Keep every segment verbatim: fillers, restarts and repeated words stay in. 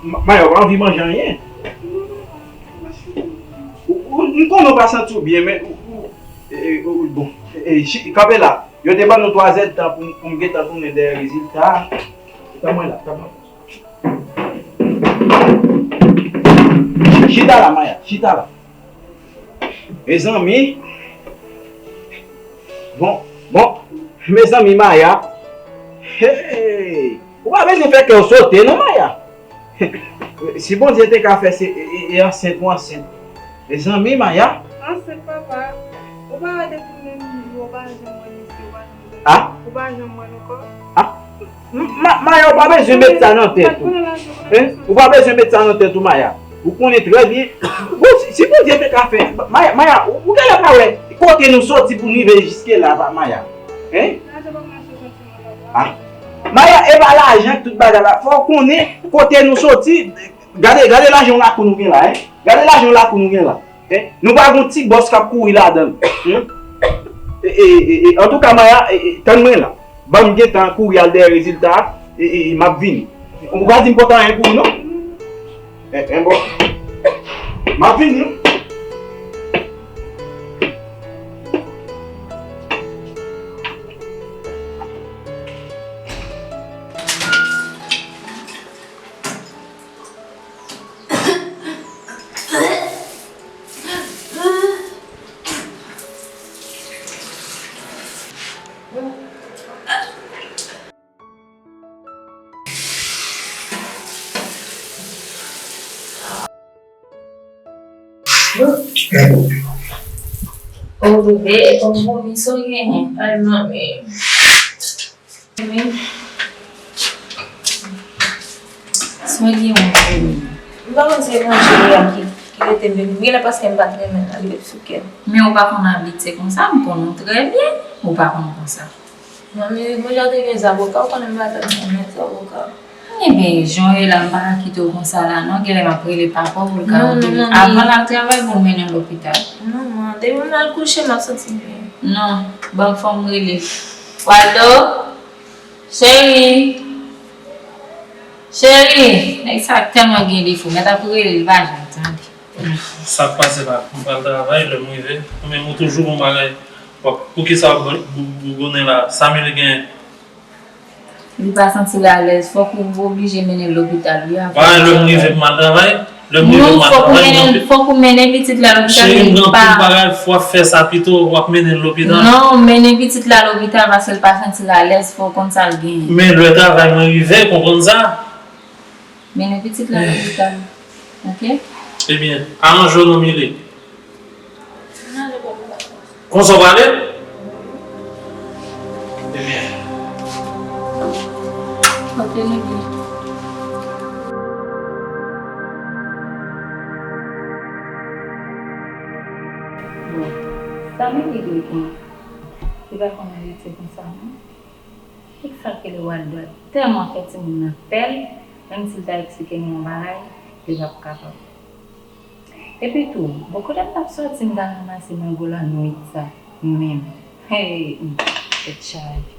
Ma- Maya, ou pa anvi manje anyen? Ou- ou- M konnen ou pa santi w byen, men ou- ou- e- e- ou- bon, e- e- chi- kanpe la. Yo te ban nou twa zèdtan pou m- pou m gentan tounen dèyè rezilta a. Tann mwen la, tann mwen la. Chita la, Maya, chita la. Mezanmi. Bon, bon. Mezanmi, Maya. Hey! Ou pa bezwen fè kè w sote, non, Maya. Si Bondye te ka fè se e- e- e ansent ou ansent. Mezanmi, Maya. Ansent, papa. Ou pa wè depi menm jou, ou pa janm wè mesye, ou pa janm wè. Ah? Ou pa janm wè l ankò. Ah? M- Ma- Maya, ou pa bezwen met sa nan tèt ou. Hein? Ou pa bezwen met sa nan tèt ou, Maya. Ou konnen trè byen. Bon, si, si Bondye te ka fè, Maya, Maya, ou, ou genlè pa wè kote nou soti pou n rive jiske la, pa Maya. Hein? Ah. Maya, e pa lajan tout bagay la. Fò w konnen kote nou soti. Gade, gade lajan lakou nou gen la, hein? Gade lajan lakou nou gen la. Hein? Nou pa gon ti bòs k ap kouri ladan l. Hmm? E, e, e, e, antouka, Maya, e, e, tann mwen la. Ban m gentan kouri al dèyè rezilta a, e, e, e, m ap vini. Ou pa di m pòt anyen pou ou, non? E, e, bon. M ap vini, wi. O bebe, e pa vomi sa w genyen? Ay, manmi. Sa w gen w vomi? M pa konn si se manje a ki, ki rete m vin. Genlè paske m pa t renmen l, li ret sou kè m. Men ou pa konn abitye konsa, m konnen w trè byen. Ou pa konn konsa. Manmi, mwen ja te gen zaboka, ou konnen m pa t renmen zaboka. Ebyen, jan w ye la, m pa ka kite w konsa la, non. Genlè m ap rele papa w pou l ka Non, non, odone. Manmi. Avan l al travay, pou l mennen w lopital. Non, man, depi m al kouche, m ap santi m byen. Non, ban m fò m rele. Waldo? Cheri! Cheri! Nèg sa tèlman gen defo, mèt ap rele, li pa janm tande. Sa k pase la? M pral travay, lè m rive. Ou menm, ou toujou gon bagay. Bon, poukisa w bou- bou- bougonnen la? Sa Mili genyen? Li pa santi l alèz, fòk ou oblije mennen l lopital, wi, avan. Wi, lè m rive pou m al travay. Lè m rive pou m al travay, m anpe- Non, fòk ou mennen, fòk ou mennen pitit la lopital, men li pa. Cheri, m gen anpil bagay, fò w ap fè sa pito, w ap mennen l lopital. Non, mennen pitit la lopital paske l pa santi l alèz, fò w konn sa l genyen. Men lè travay mwen rive, konprann sa. Mennen pitit la lopital, oke? Ebyen, aranje w non, Mili. Konsa w prale? Ebyen. Oke, nou byen. Bon, sa Mili dwe konn. Li pa konn abitye konsa, non. Ki sa k rele Waldo a tèlman fè timoun nan pè l, menm si l ta eksplike m yon bagay, li p ap kapab. Epi tou, bò kote m t ap sòti m t al ranmase mango lannwit sa menm? Hey, tèt chaje.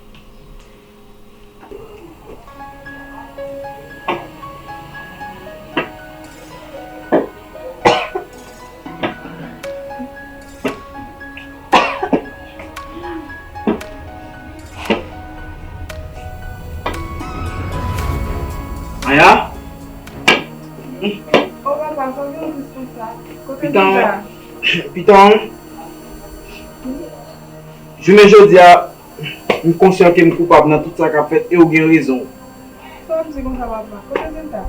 Maya? O papa, sa w gen w jis konsa? Kote Piton, Piton, jounen jodi a, m konsyan ke m koupab nan tout sa k ap fèt e w gen rezon. Sa w ap di konsa, papa? Kote Zinta?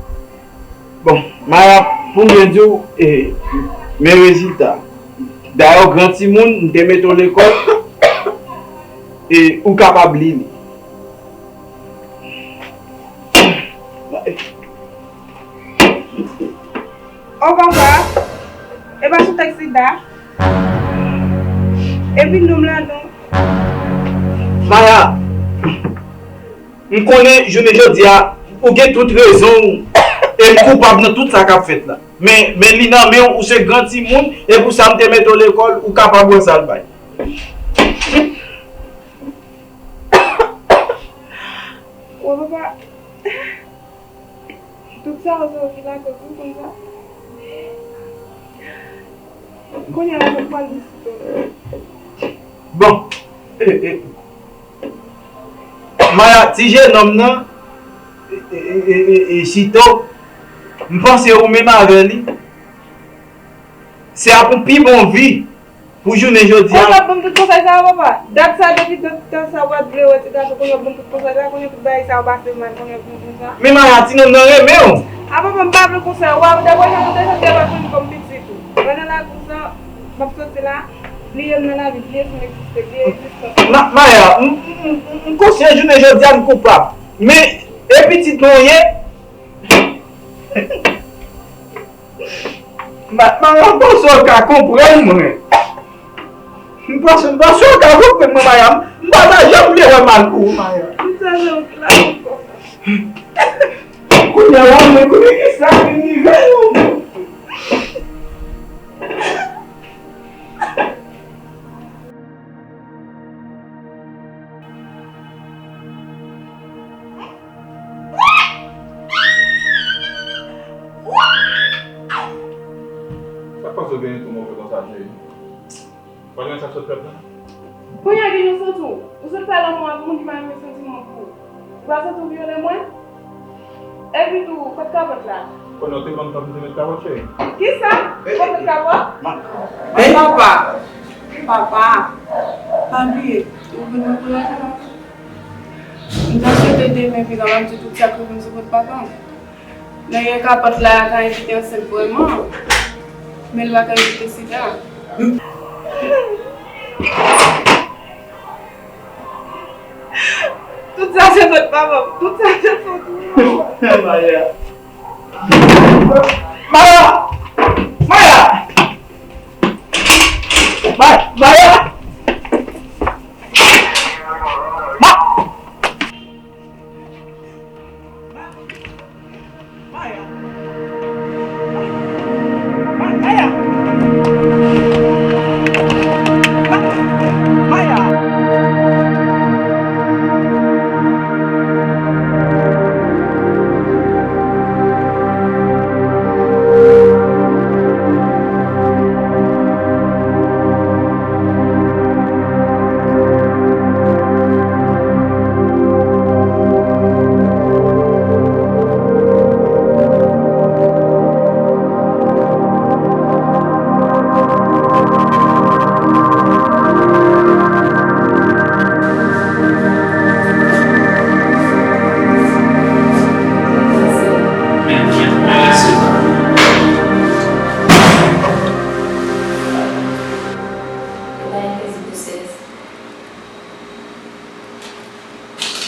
Bon, Maya, pou m byen di w, e, men rezilta. Dayè, w gran timoun, m te mete w lekòl, e ou kapab li li. O papa, e pa sou tèks Zinta? Epi non m ladan. Maya, m konnen jounen jodi a, ou gen tout rezon w, e m koupab nan tout sa k ap fèt la. Men, men li nan men w, ou se gran timoun, e pou sa m te mete w lekòl, ou kapab wè sa l bay. O papa. Tout sa yo se ou ki lakòz, ou konn sa. Kounye a la, mwen pral vizite w. Bon, e, e, Maya, ti jenòm nan, e, e, e, e, e, Chito, m panse ou menm avè li, se ap yon pi bon vi pou jounen jodi a. Ou p ap ban m tout konsèy sa yo, papa? Dat sa, depi dat, dat sa, w pa t vle wè ti gason, kounye w ap ban m tout konsèy sa, kounye tout bagay sa yo pase mal, kounye w ap vin konsa. Men Maya, ti nonm nan renmen w. A papa, m pa vle konsèy ou a, dapre jan nou te soti a, w ap vin kòm pitit ou. Pandan la konsa, m ap soti la, bliye m nan lavi, bliye si m egziste, bliye egzistans. Ma-, Maya, m, m, m, m, m konsyan jounen jodi a m koupab. Men, e pitit mwen w ye. Ma-, Maya, m panse w ka konprann mwen. M panse, m panse w ka konprann mwen, Maya. M pa ta janm vle wè mal pou ou, Maya. M ta janm vle wè mal pou ou. Kounye a, mwen konnen ki sa ki rive yo. Sa k pase w genyen tou move konsa, cheri? Pa gen sa k sot fèt la? Kounye a, ki nou santi w? Ou sot fè lanmou ak moun ki pa renmen santiman pou ou. Ou pa santi w vyole mwen? Epi tou, kot kapòt la? Konnen w te ban m tan pou m te met kapòt, cheri. Kisa? Ou pa met kapòt? Men papa, papa, pa bliye, ou vin ankouraje m. M ta swete demen piga m ap di tout sa k rive m sou kont papa m. Dayè, kapòt la ka evite ansent vrèman, men l pa ka evite sida. Tout sa se fòt papa m. Tout sa se fòt ou. Maya. Maya! Maya! Ma-, Maya! Ma-, Maya! Maya! Maya!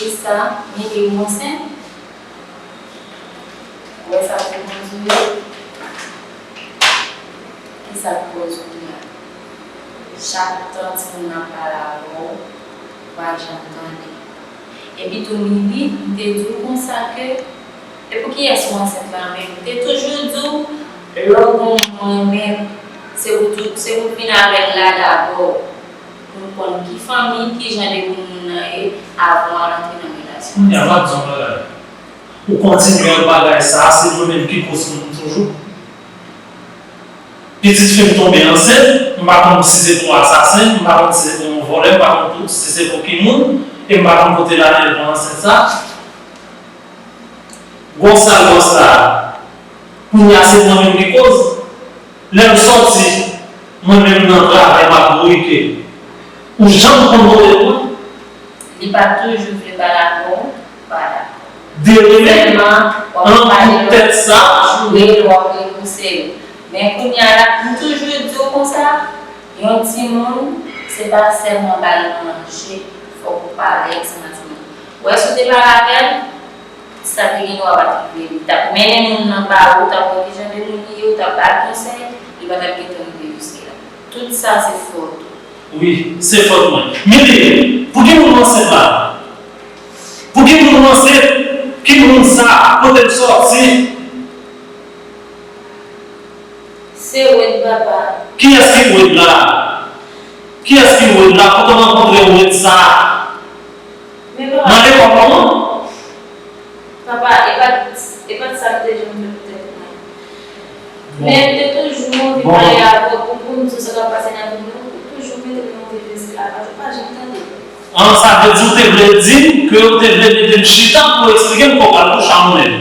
Kisa, Mili, ou ansent? Ou wè sa te kondui yo? Kisa k koz ou la? Chak tan timoun nan ap pale avè w, ou pa janm tande. Epi tou, Mili, m te di w konsa ke, e pou kiyès ou ansent la menm? M te toujou di w, lè w gen yon moun ou renmen, se pou tou, se pou w vin avè l la dabò. Pou n konn ki fanmi, ki jan de moun moun nan ye, avan w al antre nan relasyon. Kounye a, m ap di w yon bagay. Ou kontinye wè bagay sa a, se mwen menm ki koz pou m toujou. Pitit fi m tonbe ansent, m pa konn si se pou asasen, m pa konn si se pou yon vòlè, m pa konn pou, si se pou ki moun, e m pa konn kote l ale l pran ansent sa. Gwòs sa, gwòs sa. Kounye a se mwen menm ki koz. Lè m sòti, mwen menm nan travay m ap bouyike. Ou janm konn kote m pran? Li pa toujou vle pale avè w, pa dakò. Demen, sèlman, w ap pale l, w ap joure l, w ap repouse l. Men kounye a la, m toujou di w konsa, yon timoun, se pa sèlman ba l manje, fòk ou pale ansanm ak timoun. Ou wè, si w te pale avè l, sa te gen dwa pa t rive. Li t ap mennen moun nan ba ou, ou t ap wè ki jan de moun li ye, ou t ap ba l konsèy, li pa t ap gentan rive jiske la. Tout sa se fòt ou. Wi, se fòt mwen. Mili, pou ki moun ou ansent la? Pou ki moun ou ansent? Ki moun sa? Kote l sòti? Se Wed, papa. Kiyès ki Wed la? Kiyès ki Wed la? Kote w rankontre Wed sa? Men papa. Nan lekòl ou? Papa, e pa t, e pa t Sa m te janm fè pou tèt mwen. Men m te toujou anvi pale avè w pou, pou m di w sa k ap pase nan vi nou, ou toujou mete m nan move esklavaj, ou pa janm tande. An, sa vle di ou te vle di m ke ou te vle mete m chita pou eksplike m kòman w pral kouche ak yon nèg.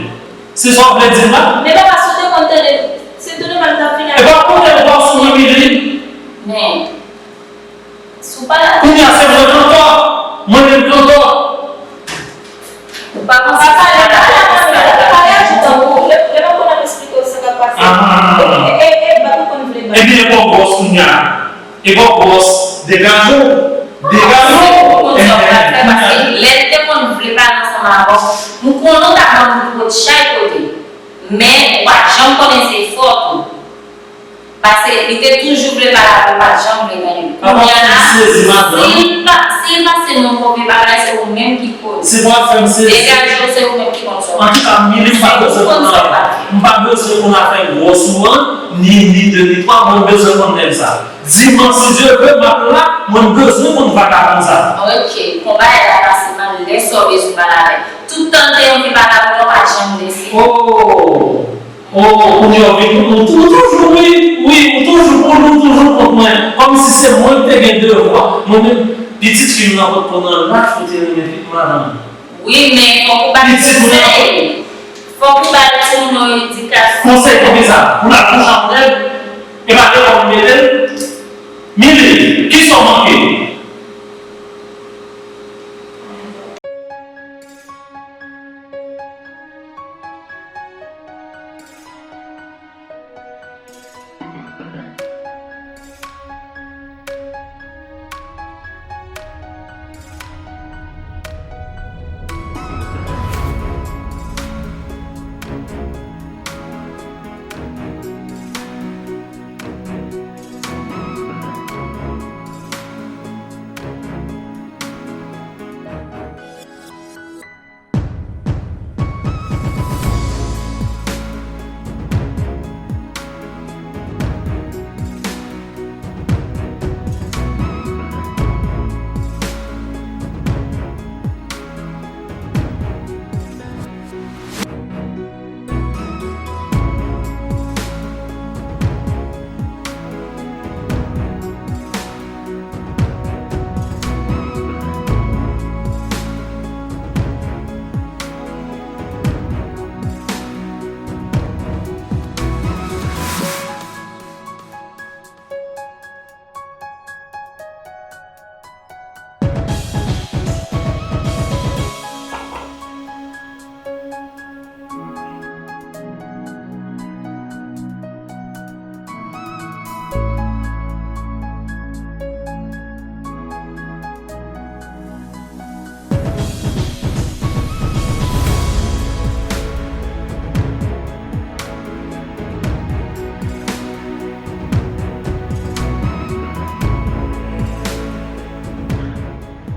Se sa w vle di m la? Men papa, si w te konn tande, se tou de mal m t ap fini avè w. E pa konnen w pa sou mwen, Mili. Men, si w pa... Kounye a se mwen k antò. Mwen menm k antò. Ou pa panse... Papa, lè pale a manmi, ou pale a chita, ou, lè, lè m ap konn ap eksplike w sa k ap pase. Ah. E, e, e, e, bat ou konn vle bat. Ebyen, e bò gwòs kounye a. E bò gwòs, degaje w. Degaje w. Ou konn sa w pral fè, paske lè l te konn vle pale ansanm avè w, m konnen w t ap ban m kout chay kote. Men, ou pa t janm konnen se fòt ou. Paske li te toujou vle pale avè w, pa t janm vle tande. Papa, fè m sezi, madanm. Si l pa, si l pase nan move bagay, se ou menm ki koz. Se pa fè m sezi. Degaje w, se ou menm ki konn sa w. Antouka, Mili, m pa bezwen konn afè. M pa bezwen konn afè gwòs ou an, ni, ni de, ni twa, mwen m bezwen konn nèg sa. Dimanch, si Dye vle, m ap la, mwen m bezwen konn vagabon sa. Ok, konba a pase mal, lè sa w bezwen pale avè l. Tout tan l te anvi pale avè w, pa t janm lese. Oh! Oh, kounye a w vin, ou tou-, ou toujou, wi, wi, ou toujou pou nou, toujou kont mwen. Kòmsi se mwen ki te gen devwa. Mwen menm, pitit fi m nan pot pou nan lach ou te renmen pitit madanm. Wi, men fòk ou ba l konsèy. Fòk ou ba l timoun nan edikasyon. Konsèy pou kisa? Pou l al kouche ak nèg? E pa de kòb ou mete l? Mili, kisa w manke?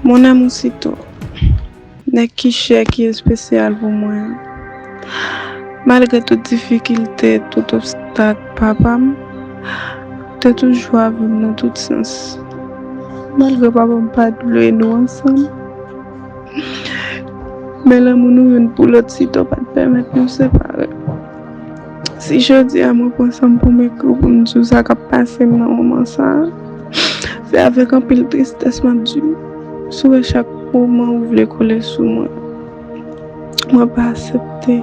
Mon amour Sito, nèg ki chè, ki espesyal pou mwen an. Malgre tout difikilte, tout obstak, papa m te toujou avè m nan tout sans. Malgre papa m pa t vle nou ansanm, men lanmou nou youn pou lòt Sito pa t pèmèt nou separe. Si jodi a mwen pran san m pou m ekri w, pou m di w sa k ap pase m nan moman sa a, se avèk anpil tristès m ap di w. Si w wè chak moman ou vle kole sou mwen, mwen pa aksepte.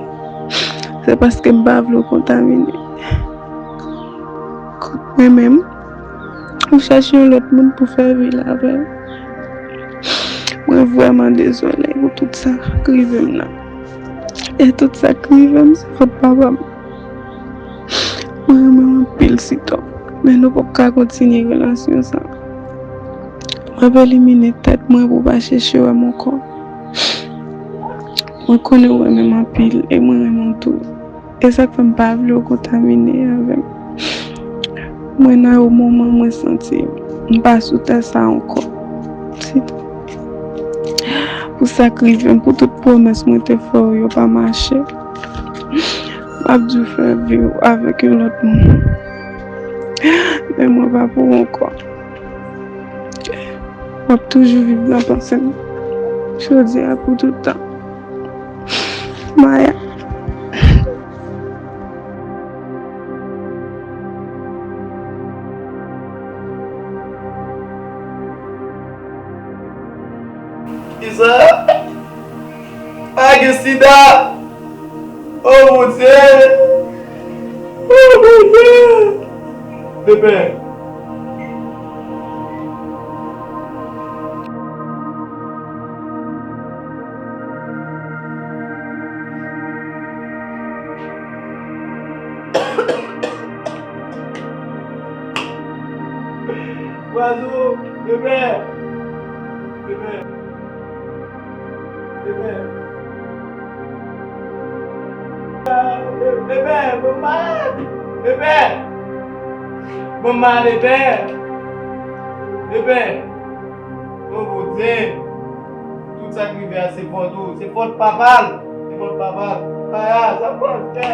Se paske m pa vle w kontamine kont mwen menm. Ou chache yon lòt moun pou fè vi l avè l. Mwen vrèman dezole pou tout sa k rive m nan. E tout sa k rive m, se fòt papa m. Mwen renmen w anpil, Sito, men nou poko ka kontinye relasyon sa. M ap elimine tèt mwen pou w pa chèche wè m ankò. Mwen konnen w renmen m anpil e mwen renmen w tou. E sa k fè m pa vle w kontamine avè m. Mwen nan yon moman mwen santi m pa sou tè sa ankò. Se tou. Pou sa k rive m, pou tout pwomès mwen te fè w yo pa mache. M ap di w fè vi w avèk yon lòt moun. Men mwen pa pou w ankò. W ap toujou viv nan panse m. Jodi a pou tout tan. Maya. Gen sida. O Bondye! O Bondye! Bebe! Vwazon, bebe! Bebe! Bebe! Bebe, ban m mal! Bebe! Ban m mal, bebe! Bebe! O Bondye! Tout sa k rive a se fòt ou, se fòt papa l, se fòt papa l. Aya, sa pral fè.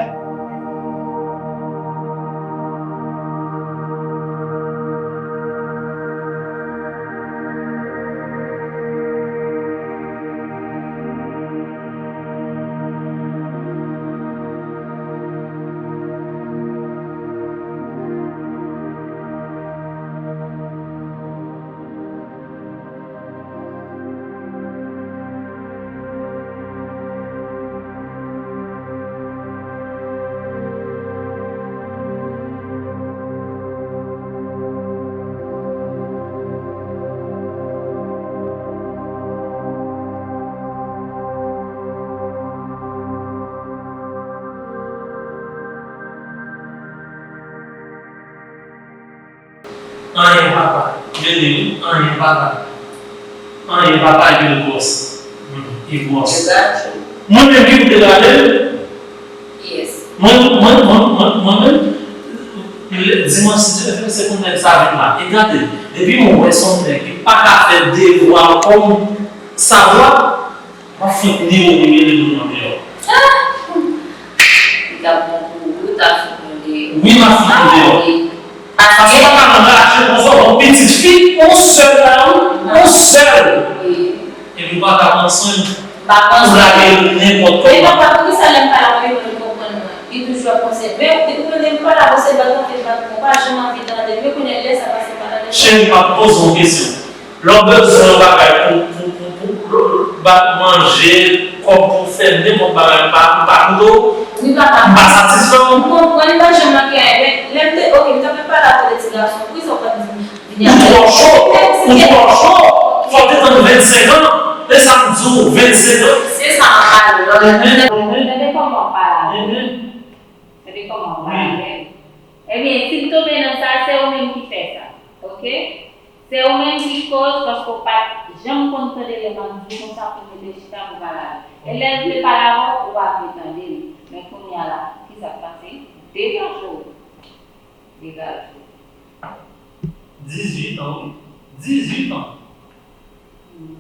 Anyen papa, mele wi, anyen papa. Anyen papa, epi l gwòs. Hmm, li gwòs. Mwen menm ki pou te gade l. Mwen, mwen, mwen, mwen, mwen menm, lè, dimanch, si Dye vle, se pou nèg sa vin la. E gade, depi mwen wè se yon nèg ki pa ka fè devwa l kòm sa dwa, m ap fè yon nimewo pou rele moun nan deyò. Li t ap bon pou ou, ou t ap fout nou deyò. Wi, m ap fout nou deyò. Paske ou pa ka anraje konsa, yon pitit fi, yon sèl la, wi, yon sèl. Epi ou pa ka pran swen l. M pa pran swen l. Ou lage l nenpòt kòman. Men papa, poukisa lè m pale avè l, li konprann mwen? Li toujou ap konsève. Men depi ou tande m pale avè w, se bat mwen fè bat mwen, ou pa janm anvi tande l. Men kounye a, lè sa pase, m pa tande l. Cheri, m ap poze w yon kesyon. Lè w bezwen yon bagay pou, pou, pou, pou, pou, pou manje, kòb pou fè nenpòt bagay, m pa, m pa koute w, m pa satisfè w. Wi, papa. M konprann, li pa janm manke anyen, men lè m te, oke, m t ap pale avè w de ti gason, poukisa w pa t di m vini avè l? Ou twò cho, ou twò cho, fò w te tann vennsenk an, e sa m di w, vennsenk an. Se sa m ap pale w la. Tande kòman w pale avè m. Tande kòman w pale avè m. Ebyen, si m tonbe nan sa, se ou menm ki fè sa, oke? Se ou menm ki koz, paske w pa t janm konn tande lè m ap di w konsa pou w mete chita pou pale avè l. E lè l vle pale avè w, ou pa vle tande l. Men kounye a la, kisa k pase? Degaje w. Degaje w. Dizuit an, wi. Dizuit an. Hmm.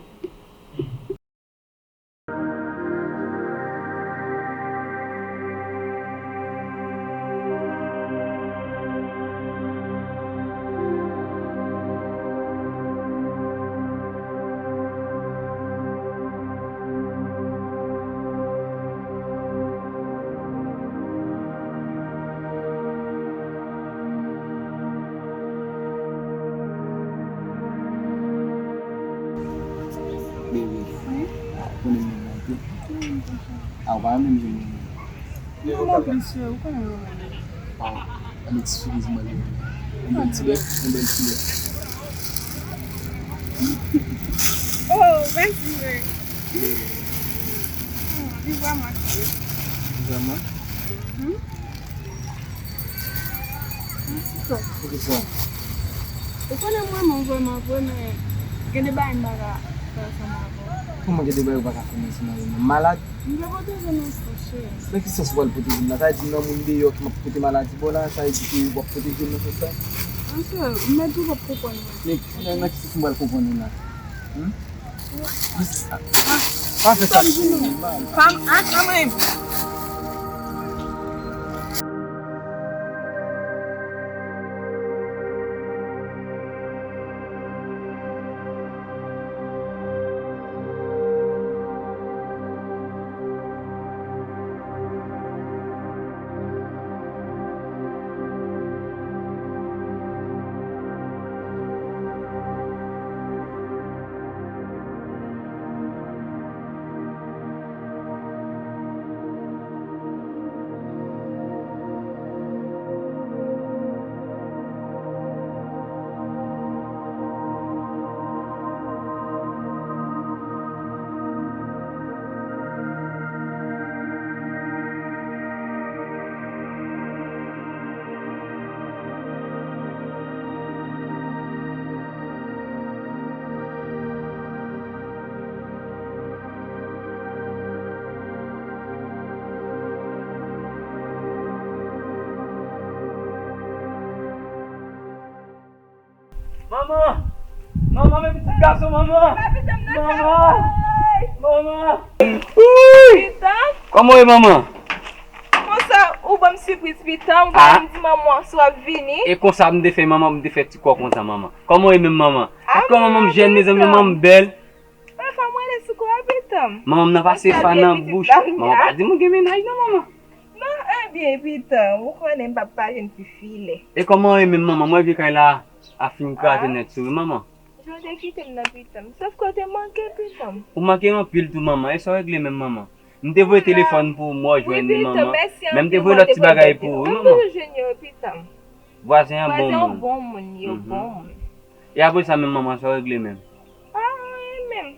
Bebe, ou konnen m renmen w tou. A, ou pa renmen m jwenn ou. Non, m ap plis, ou konnen m renmen w. Waw, ann eskize m, ann bèl ti lè, ann bèl ti lè. Oh, mèsi, frè. Oh, li vrèman kite. Vrèman? Mhm. Mèsi twòp. Poukisa? Ou konnen m renmen w vrèman vre, men gen de bagay m pa ka fè ansanm avè w. Kòman gen de bagay ou pa ka fè ansanm avè m? M malad? M te pwoteje nan sans, cheri. Nan ki sans ou pral pwoteje m la? Sa vle di nan moun deyò ki m ap pote maladi ba w la, sa vle di ke w ap pwoteje m nan sans sa? Anchè, m mèt ou p ap konprann mwen. Men nan, nan ki sans m pral konprann ou la? Hmm? Pa fè sa, cheri. Pa m ak mwen. Manman! Manman, men pitit gason, manman! Manman! Manman! Ui! Kòman w ye, manman? Konsa, ou ban m sipriz, pitan, ou pa janm di manman si w ap vini. E konsa m te fè manman, m te fè ti kò konsa, manman. Kòman w ye menm, manman? Paske manman m jèn, mezanmi, manman m bèl. Papa, mwen rele sou kò a, pitan. Manman m nan pase fa nan bouch. Manman pa di m ou gen mennaj, non, manman. Non, ebyen, pitan, ou konnen m p ap pale n ti filè. E kòman w ye menm, manman? Mwen vye kay la a fin kraze nèt sou wi, manman. Jan w te kite m nan, pitan m. Sòf ke w te manke, pitan m. Ou manke m anpil tou, manman. E sa w regle menm, manman? M te voye telefòn pou mwen jwenn li, manman. Men m te voye lòt ti bagay pou ou wi, manman. Vwazen an bon moun. Vwazen an bon moun, yo bon moun. E apre sa menm, manman, sa w regle menm? Pa anyen menm.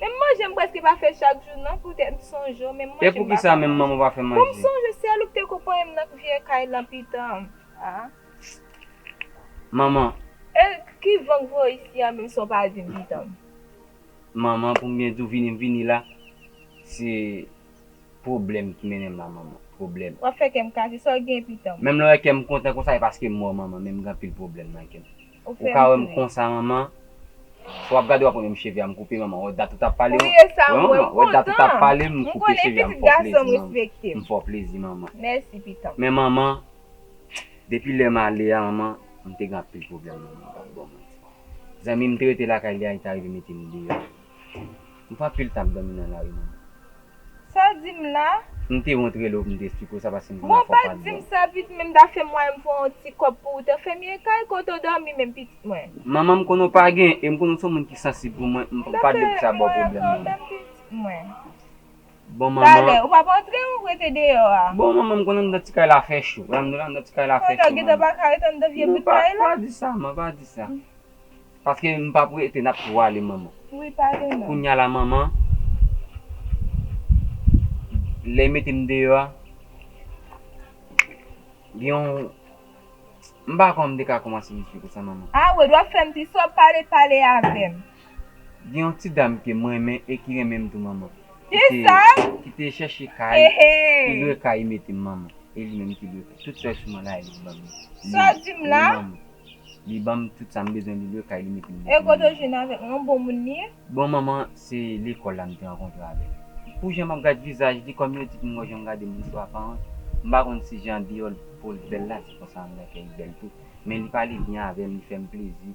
Menm manje m prèske pa fè chak jou non, poutèt m sonje w, menm manje m pa fè. E poukisa menm manman w pa fè manje? Pou m sonje, sèl ou k te konpranyen m nan vye kay lan, pitan m. Ah. Manman. E ki van k voye isi a menm san w pa di m, pitan m? Manman, pou m byen di w, vini m vini la, se pwoblèm ki mennen m la, manman. Pwoblèm. W ap fè kè m kase, sa w gen, pitan m? Menm lè w wè kè m kontan konsa, e paske m wè w, manman, men m gen anpil pwoblèm nan kè m. Ou ka wè m konsa, manman. Fò w ap gade, w ap wè menm cheve a m koupe, manman. Wè dat ou t ap pale, wè, manman, wè dat ou t ap pale, m koupe cheve a, m fè w plezi, manman. M fè w plezi, manman. Mèsi, pitan m. Men, manman, depi lè m ale a, manman, m te gen anpil pwoblèm, manman, m p ap ba w manti. Zanmi m te rete lakay li a, li t arive mete m deyò. M pa pil t ap dòmi nan lari, manman. Sa w di m la? M te wont rele w pou m te esplike w sa, paske m konn afè w pa t bon. Bon, pa di m sa, pitit, men m ta fè mwayen m fè yon ti kòb pou ou te fèmye kay kote w dòmi menm, pitit mwen. Manman, m konnen w pa gen, e m konnen w se yon moun ki sansib pou mwen, m pa t dwe pou sa ba w pwoblèm, manman. Bon, manman. Talè, ou p ap antre, ou rete deyò a? Bon, manman, m konnen anndan ti kay la fè cho. Anndan, anndan ti kay la fè cho, manman. Konnen w gentan pa ka rete anndan vye bout kay la? Non, pa, pa di sa, manman, pa di sa. Paske m p ap rete, n ap tou ale, manman. Wi, pale non. Kounye a la, manman, lè y mete m deyò a, gen yon, m pa konn m te ka kòmanse esplike w sa, manman. A, Wed, w ap fè m ti sòt, pale, pale avè m. Gen yon ti dam ke m renmen e ki renmen m tou, manman. Kisa? Ki te, ki te chèche kay, ki lwe kay, li mete m, manman. E li menm ki lwe kay. Tout sa sou mwen la, e li k ban m li. Sa w di m la? Wi, manman. Li ban m tout sa m bezwen, li lwe kay, li mete m. E kote w jwenn avèk mwen, yon bon moun li ye? Bon, manman, se lekòl la m te rankontre avè l. Pou jan m ap gad vizaj li, kòm yo di pou m wè jan m gade moun sou aparans, m pa konn si jan andeyò l po l bèl la, se konsa anndan kè l bèl tou. Men li pale byen avè m, li fè m plezi.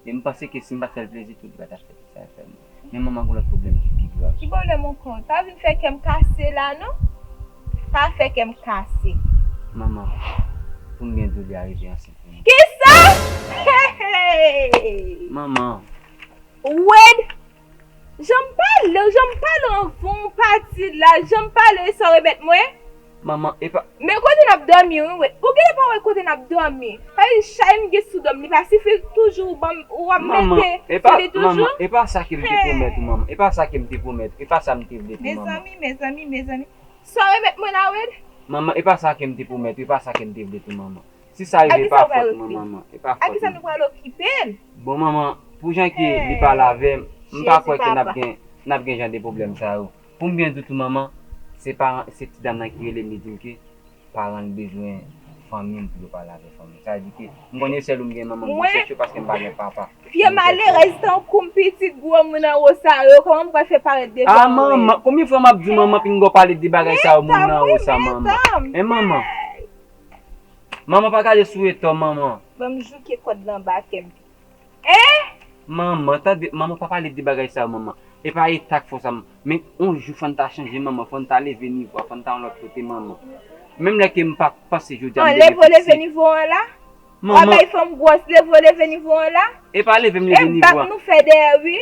E m panse ke si m pa t fè l plezi tou, li pa t ap fè tout sa l fè m. Men manman, gon lòt pwoblèm ki pi grav. Ki pwoblèm ankò? Pa vin fè kè m kase la, non. Pa fè kè m kase. Manman, pou m byen di w, li arive ansent pou mwen. Kisa? Hey, hey! Manman. Wed! Jan m pale w, jan m pale w anvan w pati la, jan m pale w, e sa w remèt mwen? Manman, e pa... Men kote n ap dòmi, wi, wi. Ou genlè pa wè kote n ap dòmi. Sa vle di chay m gen sou do m, li pa sifi toujou ou ban m, ou ap mete sou li toujou? Manman, e pa sa ke m te pwomèt ou, manman. E pa sa ke m te pwomèt ou. E pa sa m te vle tou, manman. Mezanmi, mezanmi, mezanmi. Sa w remèt mwen la, Wed? Manman, e pa sa ke m te pwomèt ou. E pa sa ke m te vle tou, manman. Si sa rive, e pa fòt mwen, manman. E pa fòt mwen. A kisa nou pral okipe l? Bon, manman, pou jan ke li pale avè m, m pa kwè ke n ap gen, n ap gen jan de pwoblèm sa yo. Pou m byen di w tou, manman, se paran, se ti dam nan ki rele m, li di m ke paran l bezwen fanmi m pou yo pale avè fanmi l. Sa vle di ke m konnen sèl ou m gen, manman, m pou chèche yo paske m pa gen papa. Vye malerèz tankou m, pitit gwo moun anwo sa yo, kòman m pral fè parèt devan ou? A, manman, konbyen fwa m ap di w, manman, pinga w pale de bagay sa yo, moun nan anwo sa, manman? Men manman. Manman, pa gade sou eta w, manman. Ban m jouke kòd lan anba kè m. Hein? Manman, tande, manman, pa pale de bagay sa yo, manman. E pa eta k fè w sa, manman. Men yon jou, fò n ta chanje, manman. Fò n ta leve nivo a, fò n ta yon lòt kote, manman. Menm lè ke m pa panse jodi a m te gen pitit. An, leve w leve nivo an la? Manman. W ap bay fanm gwòs, leve w leve nivo an la? E pa leve m leve nivo a. E bak nou fè dèyè, wi.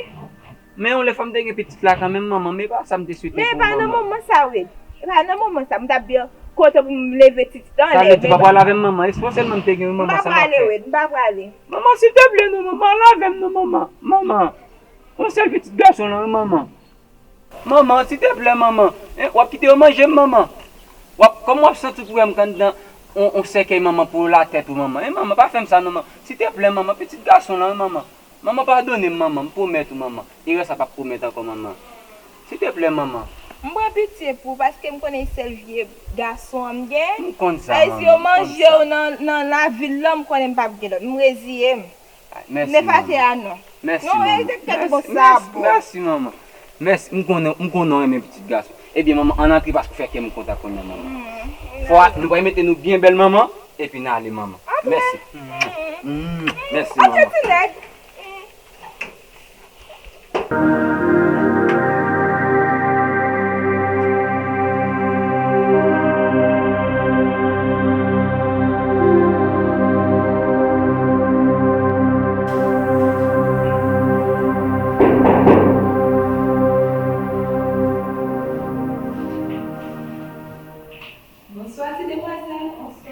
Men yon lè fò m te gen pitit la kanmenm, manman, men e pa sa m te swete pou ou, manman. Men e pa nan moman sa, Wed. E pa nan moman sa, m t ap byen kontan pou m leve titit anlè. Sa vle di, pa pral avè m, manman. Espo sèlman m te gen, wi, manman, sa m ap fè. M pa prale, Wed, m pa prale. Manman, silteplè, non, manman, al avè m, non, manman. Manman, yon sèl pitit gason lan, wi, manman. Manman, silteplè, manman. Hein, w ap kite yo manje m, manman? W ap, kòman w ap santi w pou wè m k anndan yon, yon sèkèy, manman, pou latèt ou, manman? Hein, manman, pa fè m sa, non, manman. Silteplè, manman, pitit gason lan, wi, manman. Manman, padone m, manman, m pwomèt ou, manman. Erè sa p ap komèt ankò, manman. Silteplè, manman. M pran pitye pou ou, paske m konnen sèl vye gason an m gen. M konn sa, manman, m konn sa. Sa vle di yo manje w nan, nan lavil lan, m konnen m p ap gen lòt. M reziye m. Mèsi, manman. Nefase a non. Mèsi, manman. Non, e te kèt bon sa bon. Mèsi, manman. Mèsi, m konnen, m konnen w renmen pitit gason. Ebyen, manman, ann antre paske w fè kè m kontan kounye a, manman. Fò nou pral mete nou byen bèl, manman, epi n ale, manman. Mèsi. Mm, mèsi, manman. Antre, ti nèg. Bonswa, ti demwazèl. Bonswa.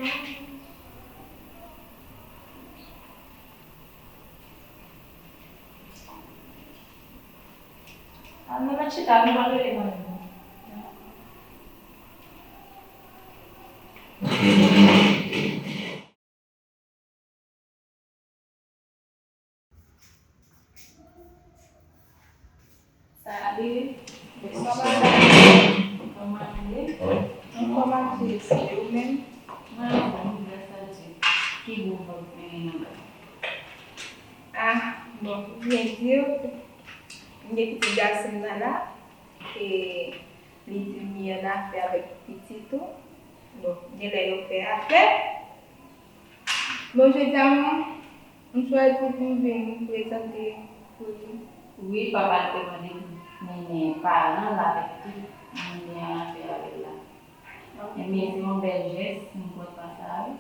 Al nan lòt chita, nou pral rele manmi. Salut. Bonswa, madanm. Kòman w ye? An fòm, Dye, e ou menm? Mwen anfòm, gras a Dye. Ki bon vag mwen gen nan la? Ah, bon, byen di w. M gen pitit gason m nan la. E li di m li annafè avèk pitit ou. Bon, genlè yo fè afè. Bon, jodi a, m, m chwazi pou m vin prezante pou li. Wi, papa l te mande m mennen paran l avèk tout moun li annafè avè l la. Ok. Ebyen, se yon bèl jès, m kontan sa, wi.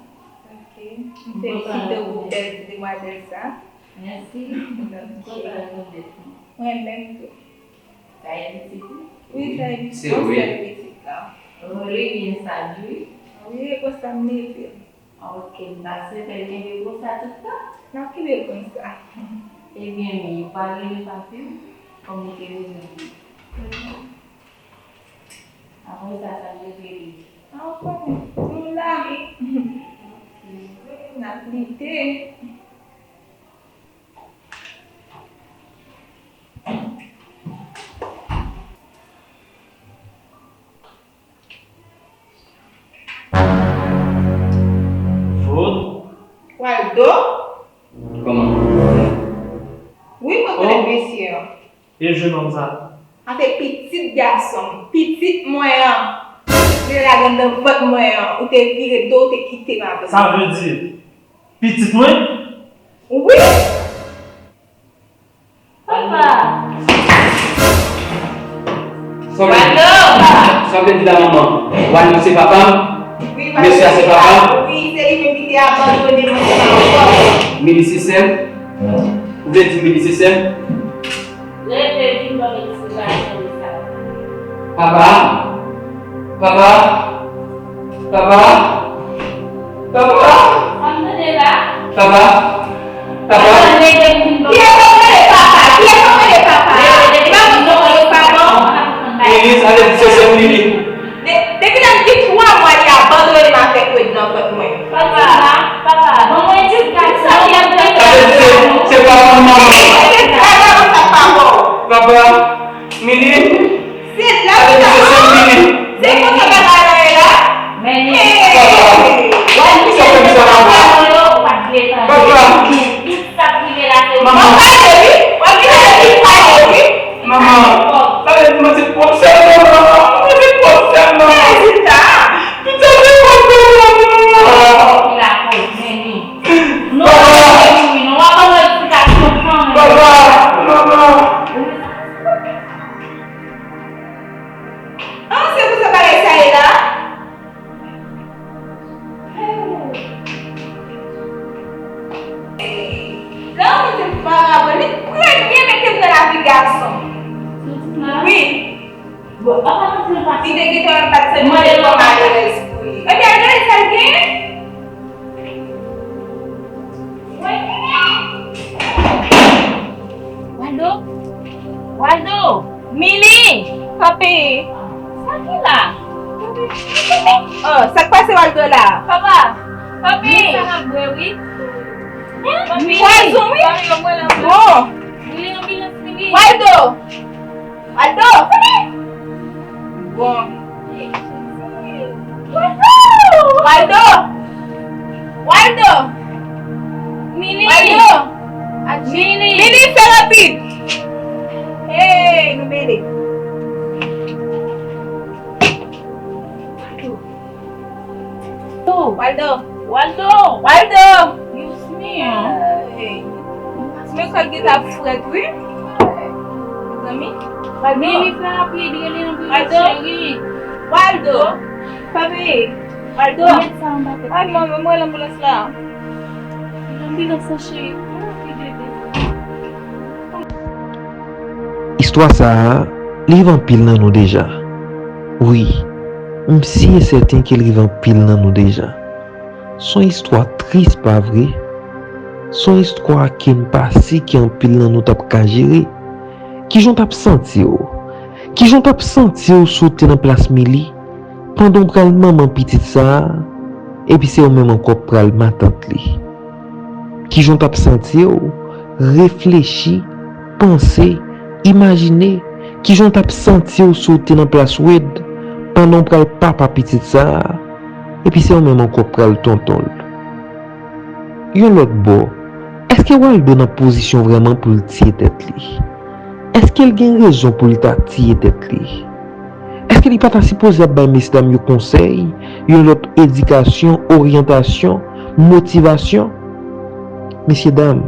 Ok. M felisite w pou bèl ti demwazèl sa. Mèsi. Ok. M kontan rekonèt ou. Mwen menm tou. Sa e pitit ou? Wi, sa e pitit. Se ou, wi. Sèl pitit la. Oh, li byen saj, wi. Wi, e konsa m leve. Ok, m ta swete l kenbe konsa tout tan. N ap kenbe l konsa. Ebyen, men, ou pa rele papi w, kòm ou te bezwen li. Apre sa, sa l rete li? A, ou konnen, nou la. Ok. N ap lite. Vot. Waldo? Kòman? Wi, mwen konèt mesye an. E jennonm sa? An se pitit gason m, pitit mwen an. Li te lage anndan vant mwen an, ou te vire do, ou te kite m apre. Sa vle di, pitit mwen? Wi! Papa! Sa w vle di? Waldo! Sa w vle di la, manman? Waldo se papa m? Wi, papa. Mesye a se papa m? Wi, se li menm ki te abandone mwen, se pa ankò. Mili se sè m? Ou vle di Mili se sè m? Rete vin ban m eksplikasyon de sa. Papa? Papa? Papa? Papa? Sa m tande la? Papa? Papa? Kiyès w ap rele papa? Kiyès w ap rele papa? E pa mwen w ap rele papa? Mili, sa vle di se sè m li ye. De-, depi lè m gen twa mwa, li abandone m avèk Wade nan vant mwen. Papa, papa, ban mwen edikasyon. Sa vle di se, se papa m, manman. Se papa m, sa pa bon. Papa, Mili. Se la ki ta, se konsa bagay la ye la? Men li, papa, sa fè m sa, papa. Papa. Tout sa k rive la se ou. Manman. Pale, wi. W ap vin avèk li pale, wi. Manman. Sa vle di mwen se pwòp sè m, manman. Mwen se pwòp sè m, manman. Rezilta. Tout sa se pwòp sè m, manman. Ki lakoz, men li. Nou pa konnen wi, nou pa ban mwen eksplikasyon kanmenm. Papa, manman. Ah, se konsa bagay sa ye la? Lè ou di m pa abone, premye mete m nan lavi gason. Wi. Li te gentan bat sèl mwen kòm malerèz pou li. Ebyen, al gade sa l genyen. Waldo? Waldo? Mili! Papi! Sa ki la? Oh, sa k pase Waldo la? Papa! Papi! Mili, sa n ap bwè, wi. Hein? Papi! Pwazon, wi! Bon! Mili, anbilans, Mili! Waldo! Waldo! Bon. Waldo! Waldo! Mimi! Waldo! Waldo! Waldo! Waldo! Yusmi! Hey! Men kòl gen t ap frèt, wi. Mezanmi. Waldo! Mimi fè rapid, rele anbilans, cheri. Waldo! Pa veye. Waldo! Mèt sa anba tèt. Ay, manman, mwen lanbilans la. Lanbilans lan, cheri. Mwen rapid, bebe. Istwa sa a, li rive anpil nan nou deja. Wi, m si e sèten ke l rive anpil nan nou deja. S on istwa tris, pa vre? S on istwa ke m pa si ke anpil nan nou t ap ka jere. Kijan w t ap santi w? Kijan w t ap santi w si w te nan plas Mili? Pandan w pral manman pitit sa a, epi se ou menm ankò k pral matant li. Kijan w t ap santi w? Reflechi, panse, imajine kijan w t ap santi w si w te nan plas Wade pandan w pral papa pitit sa a, epi se ou menm ankò k pral tonton l. Yon lòt bò, èske Waldo nan pozisyon vrèman pou l tiye tèt li? Èske l gen rezon pou l ta tiye tèt li? Èske li pa ta sipoze ap bay mesyedam yo konsèy, yon lòt edikasyon, oryantasyon, motivasyon? Mesyedam,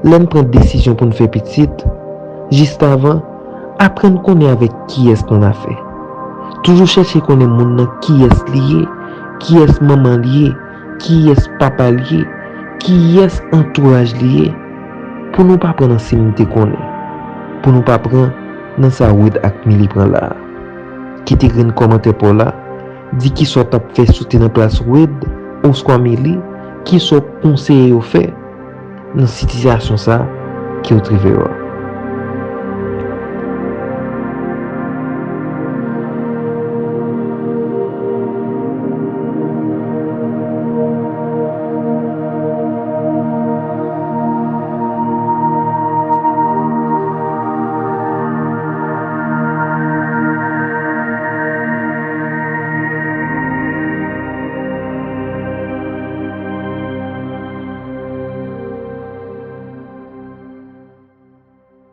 lè n pran desizyon pou n fè pitit, jis avan, aprann konnen avèk kiyès nou n afè. Toujou chèche konnen moun nan kiyès li ye, kiyès manman li ye, kiyès papa l ye, kiyès antouraj li ye, pou nou pa pran nan sa m te konnen, pou nou pa pran nan sa Wade ak Mili pran la a. Kite grenn kòmantè pa w la, di kisa w t ap fè si w te nan plas Wade oswa Mili, kisa w konseye yo fè nan sitiyasyon sa a ke w twouve w a.